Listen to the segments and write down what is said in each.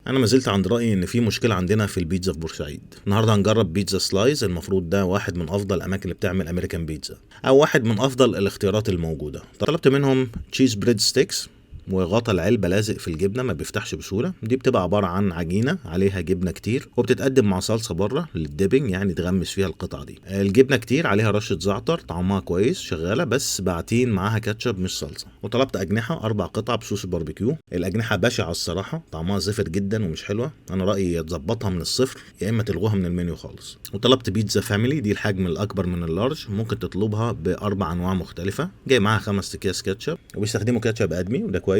انا ما زلت عند رايي ان في مشكلة عندنا في البيتزا في بورسعيد. النهارده هنجرب بيتزا سلايز، المفروض ده واحد من افضل الاماكن اللي بتعمل American pizza، او واحد من افضل الاختيارات الموجودة. طلبت منهم cheese bread sticks، وغطا العلبة لازق في الجبنة ما بيفتحش بسهولة. دي بتبقى عبارة عن عجينة عليها جبنة كتير، وبتتقدم مع صلصة بره لل dipping، يعني تغمس فيها القطعة دي. الجبنة كتير عليها رشة زعتر، طعمها كويس شغالة، بس باعتين معاها كاتشب مش صلصة. وطلبت أجنحة 4 قطع بصوص الباربيكيو. الأجنحة بشعة الصراحة، طعمها زفر جدا ومش حلوة. أنا رأيي يا تظبطها من الصفر يا إما تلغوها من المنيو خالص. وطلبت بيتزا family، دي الحجم الأكبر من ال large، ممكن تطلبها ب4 أنواع مختلفة، جاي معاها 5 أكياس كاتشب، وبيستخدموا كاتشب أدمي وده كويس.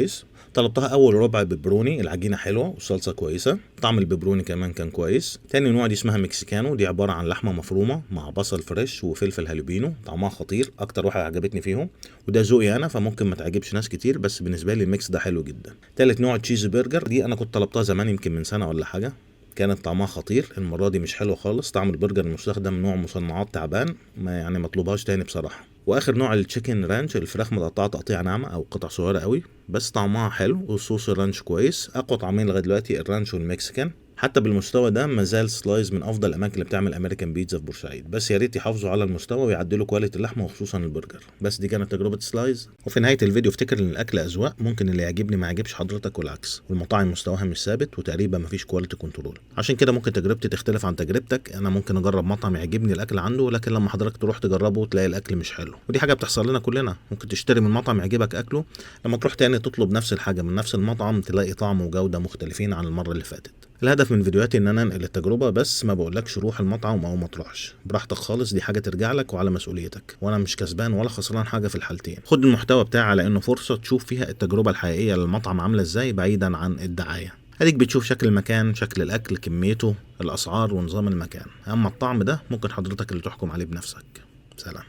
طلبتها اول ربع بيبروني، العجينة حلوة والصلصه كويسة، طعم البيبروني كمان كان كويس. تاني نوع دي اسمها mexicano، دي عبارة عن لحمه مفرومه مع بصل fresh وفلفل هالوبينو، طعمها خطير، اكتر واحدة عجبتني فيهم، وده ذوقي انا فممكن ما تعجبش ناس كتير، بس بالنسبة لي ال mix ده حلو جدا. تالت نوع cheese burger، دي انا كنت طلبتها زمان يمكن من سنة ولا حاجة، كانت طعمها خطير. المرة دي مش حلو خالص، طعم البرجر المستخدم نوع مصنعات تعبان، ما يعني ما اطلبهاش تاني بصراحة. واخر نوع ال chicken ranch، الفراخ متقطعه تقطيع ناعمة او قطع صغيرة قوي، بس طعمها حلو والصوص ال ranch كويس. اقوى طعمين لغاية دلوقتي ال ranch وال Mexican. حتى بالمستوى ده ما زال سلايز من افضل الاماكن اللي بتعمل American pizza في بورسعيد، بس يا ريت يحافظوا على المستوى ويعدلوا quality اللحمة وخصوصا البرجر. بس دي كانت تجربه سلايز. وفي نهاية الفيديو افتكر ان الاكل اذواق، ممكن اللي يعجبني ما يعجبش حضرتك والعكس، والمطاعم مستواها مش ثابت وتقريبا ما فيش quality control، عشان كده ممكن تجربتي تختلف عن تجربتك. انا ممكن اجرب مطعم يعجبني الاكل عنده، لكن لما حضرتك تروح تجربه تلاقي الاكل مش حلو، ودي حاجة بتحصل لنا كلنا. ممكن تشتري من مطعم يعجبك اكله، لما تروح تاني تطلب نفس الحاجة من نفس المطعم تلاقي طعم وجوده مختلفين عن المرة اللي فاتت. الهدف من فيديوهاتي ان انا انقل التجربة، بس ما بقولكش روح المطعم او ما تروحش، براحتك خالص، دي حاجة ترجع لك وعلى مسؤوليتك، وانا مش كسبان ولا خسران حاجة في الحالتين. خد المحتوى بتاعي على انه فرصة تشوف فيها التجربة الحقيقية للمطعم عامله ازاي بعيدا عن الدعاية. اديك بتشوف شكل المكان، شكل الاكل، كميته، الاسعار، ونظام المكان. اما الطعم ده ممكن حضرتك اللي تحكم عليه بنفسك. سلام.